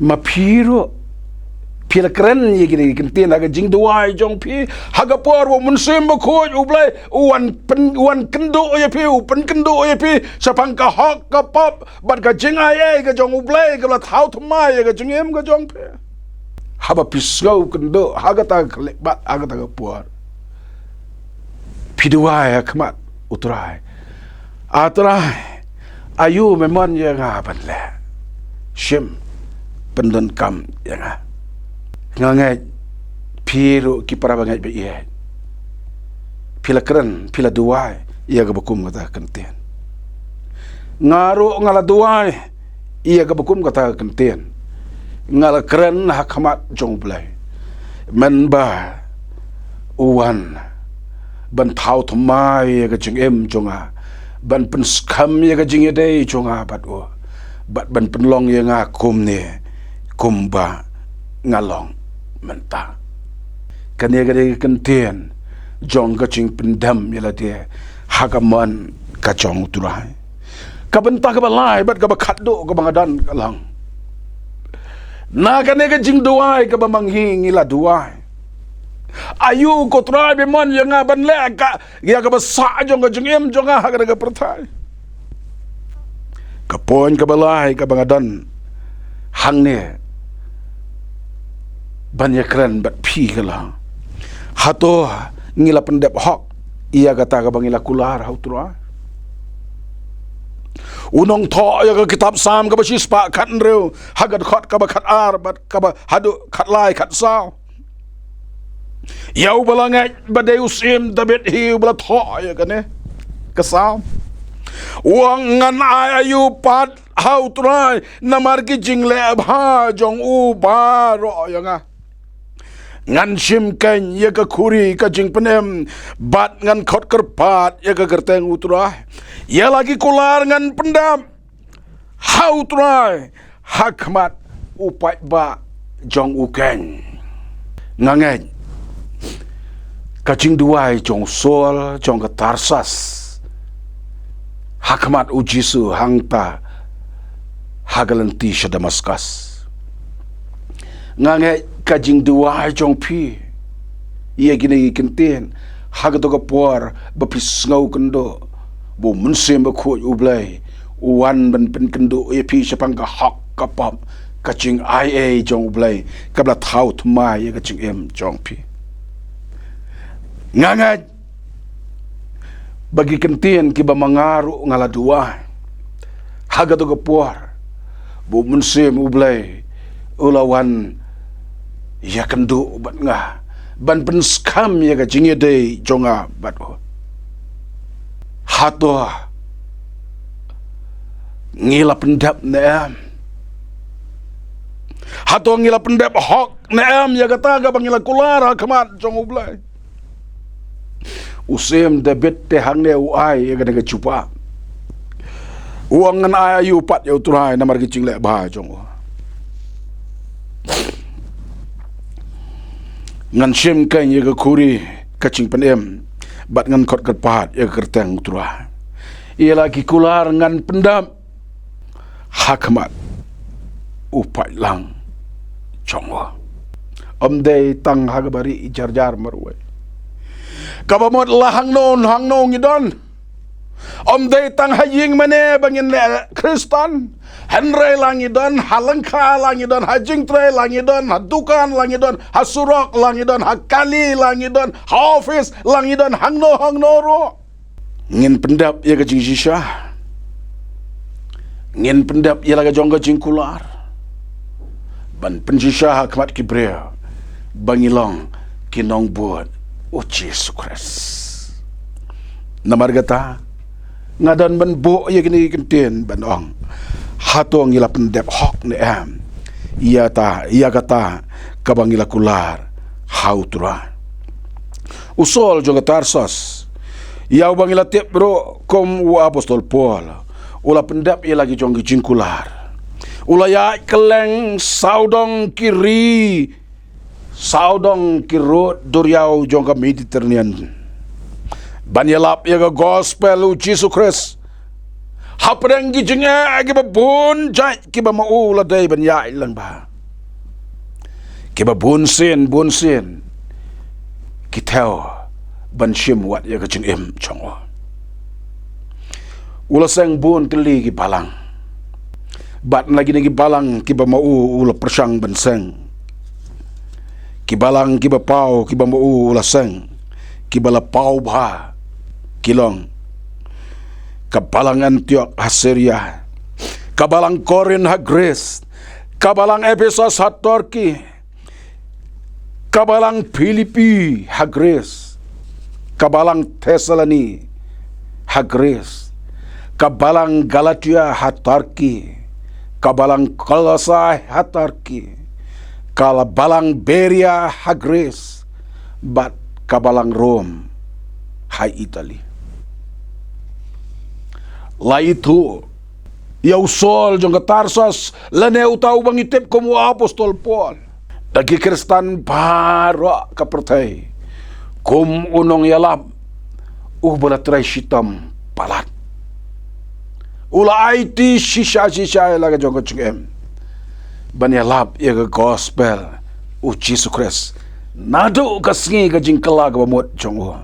ma phi ruh phi la kren ïa kine ki kyntien ha ka jingduwai jong phi, ha ka por ba u Mynsiem Bakhuid u Blei u wan pyn, u wan kynduh ïa phi, u pynkynduh ïa phi shaphang ka hok ka pop bad ka jingai ei ka jong u Blei kaba la thaw thymmai ïa ka jingim ka jong phi. Haba phi sngew kynduh ha kata ka khyllipmat, ha kata ka por, phi duwai ha khmat U Trai, A Trai, aïu me mon ïa nga ban leh? Shim, pyndonkam ïa nga. Nga ngeit phi ruh ki para bangeit baieit, phi la kren, phi la duwai ïa kaba kum kata ka kyntien. Nga ruh nga la duwai ïa kaba kum kata ka kyntien. Nga la kren ha khmat jong U Blei, mynba u wan ban thaw thymmai ïa ka jingim jong nga, ban pynskhem ïa ka jingïadei jong nga bad u, bad ban pynlong ïa nga kumne kumba nga long mynta. Kane ka dei ka kyntien jong ka jingpyndem ïa lade ha ka mon ka jong U Trai. Ka bynta kaba lai bad kaba khatduh kaba nga don ka long, na kane ka jingduwai kaba ma ngi ngi la duwai, aïu ko Trai me mon ïa nga ban leh ka, ïa kaba sah jong ka jingim jong nga ha kane ka pyrthei? Ka point kaba lai kaba nga don hangne ban ïakren bad phi ka long, hato ngi la pyndep hok ïa kata kaba ngi la kular ha U Trai? U nongthoh ïa ka kitab Salm kaba shispah khathynriew, ha ka dkhot kaba khatar bad kaba haduh khatlai khatsaw, ïa uba la ngeit ba dei u Syiem David hi uba la thoh ïa kane ka Salm, u ong, ngan ai aïu pat ha U Trai namar ki jingleh bha jong u baroh ïa nga? Ngan shim keiñ ïa ka khuri ka jingpynim bad ngan khot kyrpad ïa ka kyrteng U Trai. Ïa la ki kular ngan pyndep ha U Trai ha khmat u paidbah jong u keiñ. Nga ngeit ka jingduwai jong u Saul jong ka Tarsus ha khmat U Jisu hangta ha ka lynti sha Damaskus. Nga ngeit ka jingduwai jong phi ïa kine ki kyntien ha kato ka por ba phi sngew kynduh ba u Mynsiem Bakhuid U Blei u wan ban pynkynduh ïa phi shaphang ka hok ka pop, ka jingai ei jong U Blei kaba la thaw thymmai ïa ka jingim jong phi. Nga ngeit ba ki kyntien kiba ma nga ruh nga la duwai ha kato ka por ba u Mynsiem U Blei u la wan ïakynduh bad nga ban pynskhem ïa ka jingïadei jong nga bad u. Hato ngi la pyndep ne em? Hato ngi la pyndep hok ne em ïa kata kaba ngi la kular ha khmat jong U Blei? U Syiem David te hangne u ai ïa kane ka jubab, u ong, ngan ai aïu pat ïa U Trai namar ki jingleh bha jong u? Ngan shim keiñ ïa ka khuri ka jingpynim bad ngan khot kyrpad ïa ka kyrteng U Trai. Ïa la ki kular ngan pyndep ha khmat u paidlang jong u. Ym dei tang ha kaba rieh jar jar marwei, kaba mut la hangno hangno ngi don. Ym dei tang ha ïing mane ba ngin leh Khristan, hynrei la ngi don ha lyngkha, la ngi don ha jingtrei, la ngi don ha dukan, la ngi don ha surok, la ngi don ha kali, la ngi don ha office, la ngi don hangno hangno ruh, ngin pyndep ïa ka jingshisha, ngin pyndep ïa la ka jong ka jingkular ban pynshisha ha khmat ki briew ba ngi long ki nongbud u Jisu Khrist. Namar kata, nga don ban buh ïa kine ki kyntien ban ong, hato ngi la pyndep hok ne em ïa ta, ïa kata kaba ngi la kular ha u Trai? U Saul jong ka Tarsus, ïa uba ngi la tip ruh kum u apostol Paul, u la pyndep ïa la ki jong ki jingkular. U la ïaid kylleng sawdong ki ri, sawdong ki rud duriaw jong ka Mediterranean, ban ïalap ïa ka gospel u Jisu Khrist hapdeng ki jingeh kiba bun jait kiba ma u la dei ban ïaid lang bha. Kiba bun sien, bun sien ki thew ban shim wat ïa ka jingim jong u. U la seng bun tylli ki balang. Bad na kine ki balang kiba ma u u la pyrshang ban seng, ki balang kiba paw kiba ma u u la seng, kiba la paw bha ki long ka balang Antiok ha Syria, ka balang Korin ha Greece, ka balang Ephesus ha Turkey, ka balang Philippi ha Greece, ka balang Thessaloni ha Greece, ka balang Galatia ha Turkey, ka balang Kolosai ha Turkey, ka la balang Beria ha Greece, bad ka balang Rome ha Italy. La ithuh ïa u Saul jong ka Tarsus, lane uta uba ngi tip kum u apostol Paul, da ki Khristan baroh ka pyrthei kum u nongïalap uba la trei shitom palat. U la aiti shisha shisha ïa la ka jong ka jingim ban ïalap ïa ka gospel u Jisu Khrist, naduh ka sngi ka jingkylla kaba mut jong u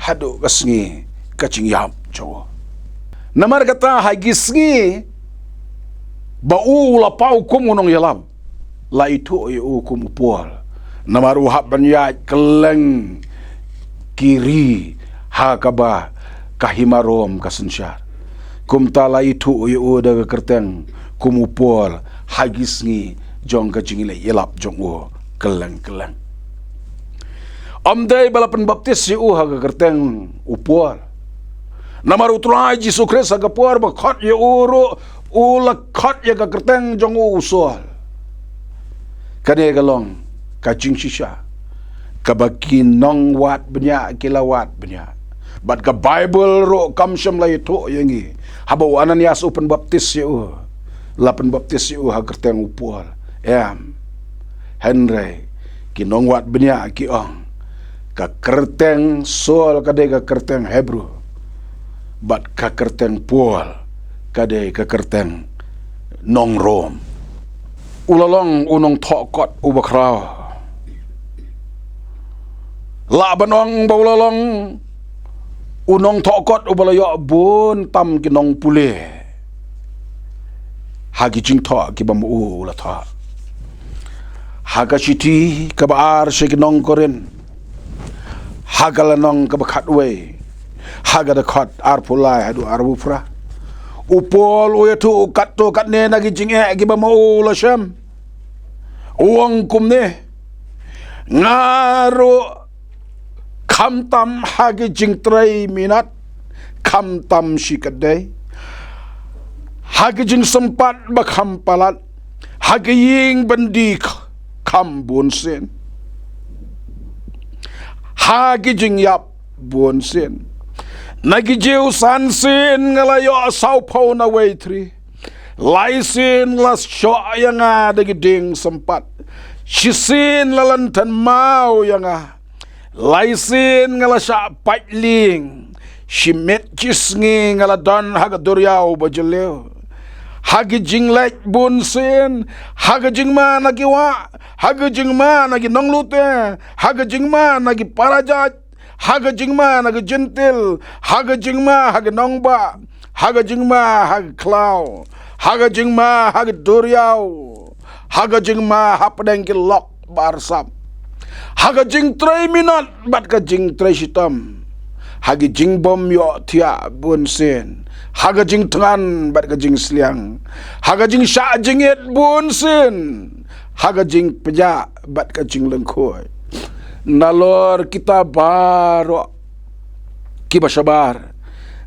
haduh ka sngi ka jingïap jong u. Namar kata, ha ki sngi ba u la paw kum u nongïalap, la ithuh ïa u kum u Paul, namar u hap ban ïaid kylleng ki ri ha kaba ka hima Rom ka synshar. Kumta la ithuh ïa u da ka kyrteng kum u Paul ha ki sngi jong ka jingïalap jong u kylleng kylleng. Ym dei ba la pynbaptis ïa u ha ka kyrteng u Paul, namar u Trai Jisu Khrist ha ka por ba khot ïa u ruh, u la khot ïa ka kyrteng jong u u Saul. Kane ka long ka jingshisha kaba ki nongwad bniah ki la wad bniah. Bad ka Baibl ruh kam shym la ïathuh ïa ngi haba u Ananias u pynbaptis ïa u, la pynbaptis ïa u ha kyrteng u Paul. Em. Hynrei ki nongwad bniah ki ong, ka kyrteng Saul ka dei ka kyrteng Hebru, bad ka kyrteng Paul ka dei ka kyrteng nong Rom. U la long u nongthoh kot uba khraw. Lah ban ong ba u la long u nongthoh kot uba la ïoh bun tam ki nongpule ha ki jingthoh kiba ma u u la thoh. Ha ka shithi kaba ar sha ki nong Korinth, ha ka lynnong kaba khatwei, ha ka dkhot arphew lai haduh arphew phra, u Paul u ïathuh katto katne na ki jingeh kiba ma u u la shem. U ong kumne: Nga ruh, khamtam ha ki jingtrei minot, khamtam shikatdei, ha ki jingsympat ba kham palat, ha ki ïing byndi kham bunsien, ha ki jingïap bunsien. Na ki Jiw san sien nga la ïoh sawphew na wei thri. Lai sien la shoh ïa nga da ki dieng sympat. Shisien la lynthem maw ïa nga. Lai sien nga la shah pait lieng. Shi miet shi sngi nga la don ha ka duriaw ba jylliew. Ha ki jingleit bunsien, ha ka jingma na ki wah, ha ka jingma na ki nonglute, ha ka jingma na ki parajait, ha ka jingma na ki jentil, ha ka jingma ha ki nongbah, ha ka jingma ha ki khlaw, ha ka jingma ha ki duriaw, ha ka jingma hapdeng ki lok barsap, ha ka jingtrei minot bad ka jingtrei shitom, ha ki jingbym ïohthiah bunsien, ha ka jingthngan bad ka jingsliang, ha ka jingshah jingit bunsien, ha ka jingpjah bad ka jinglyngkhuh. Nalor kita baroh kiba shabar,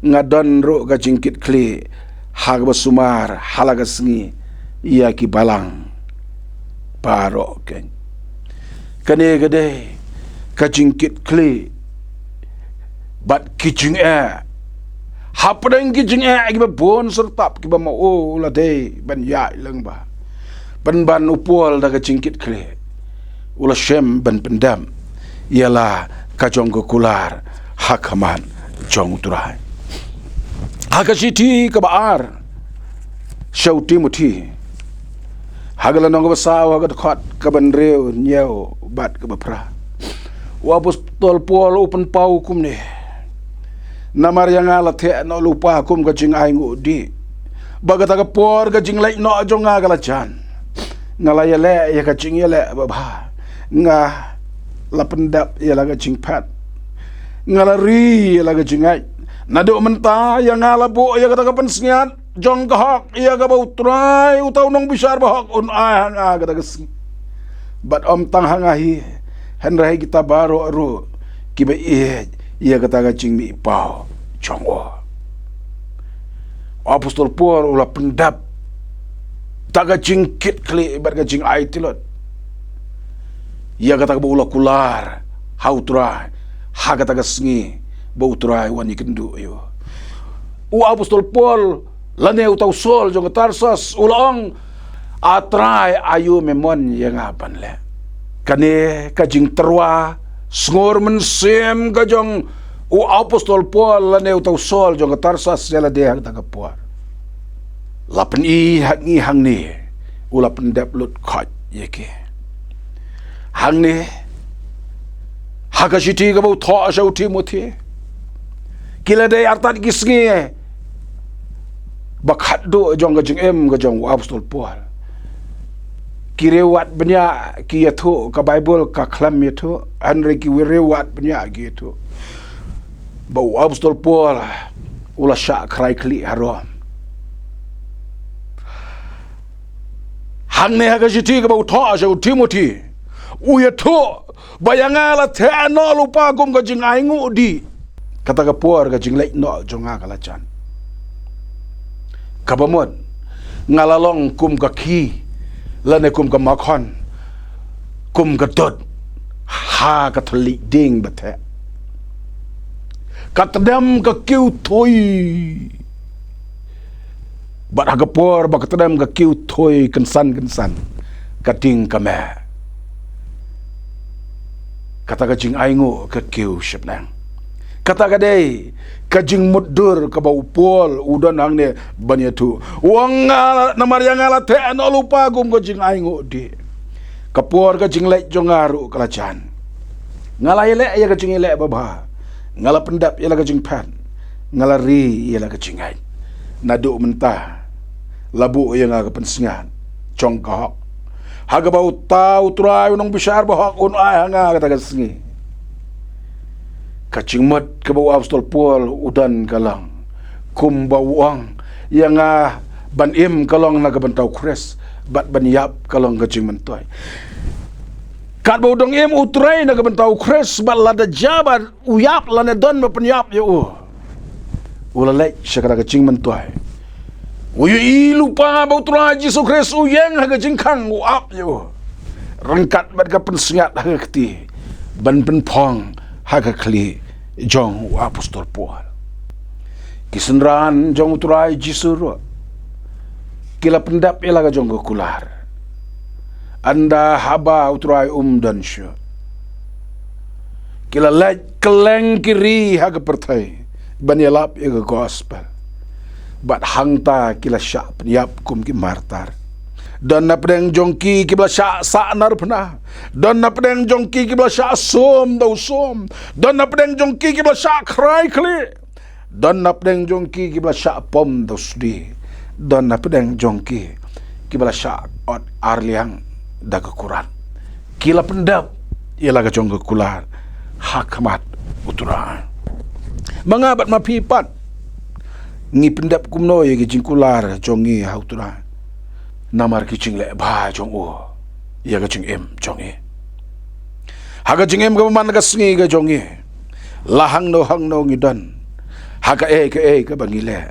nga don ruh ka jingkitkhlieh ha kaba sumar ha la ka sngi ïa ki balang baroh. Kane ka dei ka jingkitkhlieh bad ki jingeh. Hapdeng ki jingeh kiba bun syrtap kiba ma u la dei ban ïaid lyngba, pynban u Paul da ka jingkitkhlieh u la shem ban pyndep ïa la ka jong ka kular ha khmat jong U Trai. Ha ka shithi kaba ar sha u Timothi, ha ka lynnong kaba saw, ha ka dkhot kaba hynriew, hynñiew bad kaba phra, u apostol Paul u pynpaw kumne: Namar ïa nga la theh noh lypa kum ka jingainguh dih, ba kata ka por ka jingleit noh jong nga ka la jan. Nga la ïaleh ïa ka jingïaleh babha, nga la pyndep ïa la ka jingphet, nga la ri ïa la ka jingngeit. Naduh mynta ïa nga la buh ïa kata ka pynsngiat jong ka hok, ïa kaba U Trai uta u nongbishar bahok un ai ha nga kata ka sngi. Bad ym tang ha nga hi, hynrei kita baroh ruh kiba ïeit ïa kata ka jingmihpaw jong u. U apostol Paul u la pyndep da ka jingkitkhlieh bad ka jingaiti lut ïa kata kaba u la kular ha U Trai ha kata ka sngi ba U Trai u wan ïakynduh ïa u. U apostol Paul lane uta u Saul jong ka Tarsus u la ong: A Trai, aïu me mon ïa nga ban leh? Kane ka jingtyrwa sngur mynsiem ka jong u apostol Paul lane uta u Saul jong ka Tarsus ïa lade ha kata ka por, la pyni ha ngi hangne, u la pyndep lut khoit ïa ki. Hangne ha ka shithi kaba u thoh sha u Timothi, ki la dei artat ki sngi ba khatduh jong ka jingim ka jong u apostol Paul. Ki riewwad bniah ki ïathuh, ka Baibl ka khlem ïathuh, hynrei ki riewwad bniah ki ïathuh ba u apostol Paul u la shah khrai khlieh ha Rom. Hangne ha ka shithi kaba u thoh sha u Timothi, u ïathuh ba ïa nga la theh noh lypa kum ka jingainguh dih, kata ka por ka jingleit noh jong nga ka la jan. Kaba mut nga la long kum ka khie lane kum ka makhon, kum ka dud ha ka thylliej dieng ba theh. Ka tdem ka kiew thui, bad ha ka por ba ka tdem ka kiew thui kynsan kynsan, ka dieng ka meh. Kata ka jingainguh ka kiew shaphrang. Kata ka dei ka jingmutdur kaba u Paul u don hangne ban ïathuh. U ong, nga, namar ïa nga la theh noh lypa kum ka jingainguh dih, ka por ka jingleit jong nga ruh ka la jan. Nga la ïaleh ïa ka jingïaleh babha, nga la pyndep ïa la ka jingphet, nga la ri ïa la ka jingngeit. Naduh mynta la buh ïa nga ka pynsngiat jong ka hok, ha kaba uta u Trai u nongbishar bahok un ai ha nga kata ka sngi. Ka jingmut kaba u apostol Paul u don ka long kumba u ong, ïa nga ban im ka long na ka bynta u Khrist, bad ban ïap ka long ka jingmyntoi. Katba u dang im u trei na ka bynta u Khrist, bad lada jia ba u ïap lane don ba pynïap ïa u, u la leit sha kata ka jingmyntoi. U ïohi lypa ba u Trai Jisu Khrist u ïeng ha ka jingkhang, u ap ïa u ryngkat bad ka pynsngiat ha ka kti ban pynphong ha ka khlieh jong u apostol Paul. Ki synran jong u Trai Jisu ruh ki la pyndep ïa la ka jong ka kular. Ynda haba u Trai um don shuh, ki la leit kylleng ki ri ha ka pyrthei ban ïalap ïa ka gospel. Bad hangta ki la shah pynïap kum ki martyr. Don napdeng jong ki kiba la shah sah narphna. Don napdeng jong ki kiba la shah sum da u sum. Don napdeng jong ki kiba la shah khrai khlieh. Don napdeng jong ki kiba la shah pom da u sdi. Don napdeng jong ki kiba la shah ot arliang da ka kurat. Ki la pyndep ïa la ka jong ka kular ha khmat u Trai. Ma nga bad ma phi pat, ngi pyndep kumno ïa ki jingkular jong ngi ha u Trai? Namar ki jingleh bha jong u. ïa ka jingim jong ngi. Ha ka jingim kaba man ka sngi ka jong ngi, la hangno hangno ngi don, ha kaei kaei kaba ngi leh,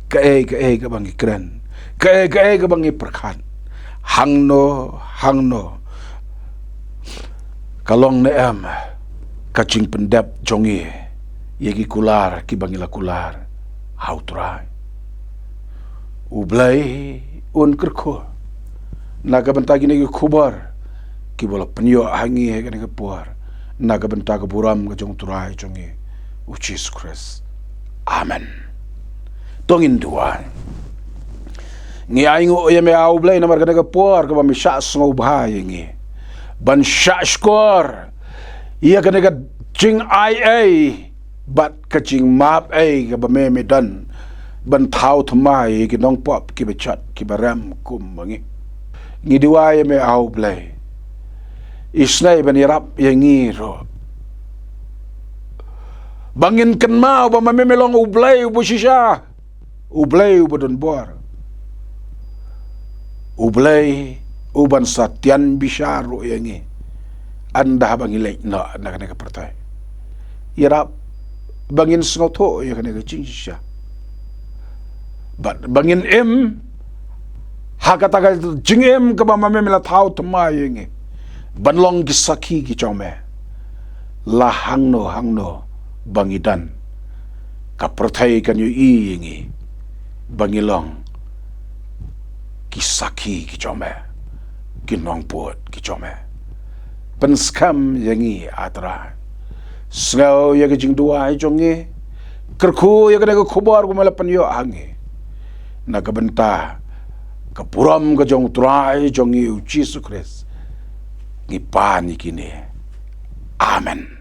kaei kaei kaba ngi kren, kaei kaei kaba ngi pyrkhat, hangno hangno ka long ne em ka jingpyndep jong ngi ïa ki kular kiba ngi la kular ha U Trai. U Blei un kyrkhu na ka bynta kine ki khubor kiba la pynïoh ha ngi ha kane ka por, na ka bynta ka burom ka jong U Trai jong ngi U Jisu Khrist. Amen. To ngin duwai. Ngi ainguh ïa me, A U Blei, namar kane ka por kaba me shah sngewbha ïa ngi ban shah shkor ïa kane ka jingai ei bad ka jingmap ei kaba me me don ban thaw thymmai ïa ki nongpop kiba jot kiba rem kum ma ngi. Ngi duwai ïa me, A U Blei, isynei ban ïarap ïa ngi ruh ba ngin kynmaw ba ma me me long U Blei uba shisha, U Blei uba don bor, U Blei uban sa tian bishar ruh ïa ngi ynda ba ngi leit noh na kane ka pyrthei. Ïarap ba ngin sngewthuh ïa kane ka jingshisha bad ba ngin im ha kata ka jingim kaba ma me me la thaw thymmai ïa ngi ban long ki sakhi ki jong me. La hangno hangno ba ngi don, ka pyrthei kan ïohi ïa ngi ba ngi long ki sakhi ki jong me, ki nongput ki jong me. Pynskhem ïa ngi, A Trai. Sngew ïa ka jingduwai jong ngi. Kyrkhu ïa kane ka khubor kaba me la pynïoh ha ngi, na ka bynta ka burom ka jong U Trai jong ngi U Jisu Khrist ngi pan ïa kine. Amen.